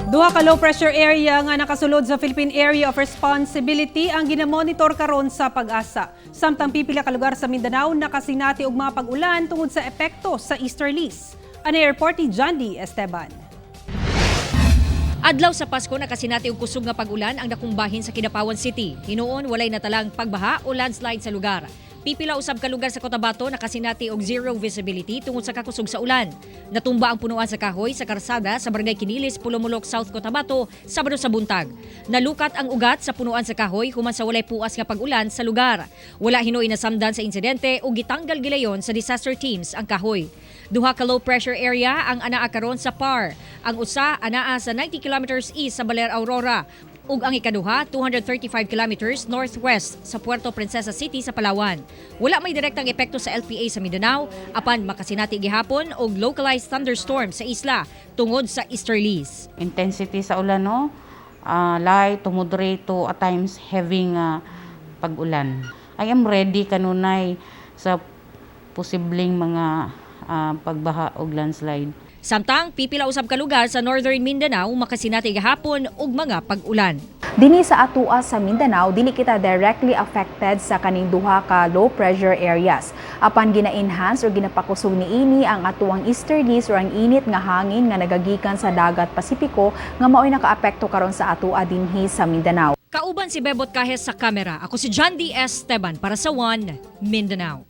Duha ka low pressure area nga nakasulod sa Philippine Area of Responsibility ang ginamonitor karon sa PAGASA. Samtang pipila ka lugar sa Mindanao nakasinati og mga pag-ulan tungod sa epekto sa easterlies. Ani report ni John D. Esteban. Adlaw sa Pasko, nakasinati og kusog nga pag-ulan ang dakong bahin sa Kidapawan City. Hinuon walay natalang pagbaha o landslide sa lugar. Pipila usab ka lugar sa Cotabato nakasinati og zero visibility tungod sa kakusog sa ulan. Natumba ang punuan sa kahoy sa karsada sa Barangay Kinilis, Polomolok, South Cotabato, Sabado sa buntag. Nalukat ang ugat sa punuan sa kahoy human sa walay puas nga pag-ulan sa lugar. Wala hinuoy nasamdan sa insidente ug gitanggal gilayon sa disaster teams ang kahoy. Duha ka low pressure area ang anaa karon sa PAR. Ang usa anaa sa 90 kilometers east sa Baler, Aurora, ug ang ikaduha 235 kilometers northwest sa Puerto Princesa City sa Palawan. Wala may direktang epekto sa LPA sa Mindanao apan makasinati gihapon og localized thunderstorm sa isla tungod sa easterlies. Intensity sa ulan, no, light to moderate to at times having pag-ulan. I am ready kanunay sa posibleng mga pagbaha og landslide. Samtang pipila usab ka lugar sa Northern Mindanao makasinati gihapon og mga pag-ulan. Dinhi sa atua sa Mindanao, dili kita directly affected sa kaning duha ka low pressure areas. Apan gina-enhance o ginapakusog niini ang atuang easterlies or ang init nga hangin nga nagagikan sa dagat Pasipiko nga maoy nakaapekto karon sa atua dinhi sa Mindanao. Kauban si Bebot Cajes sa kamera. Ako si John D. Esteban para sa One Mindanao.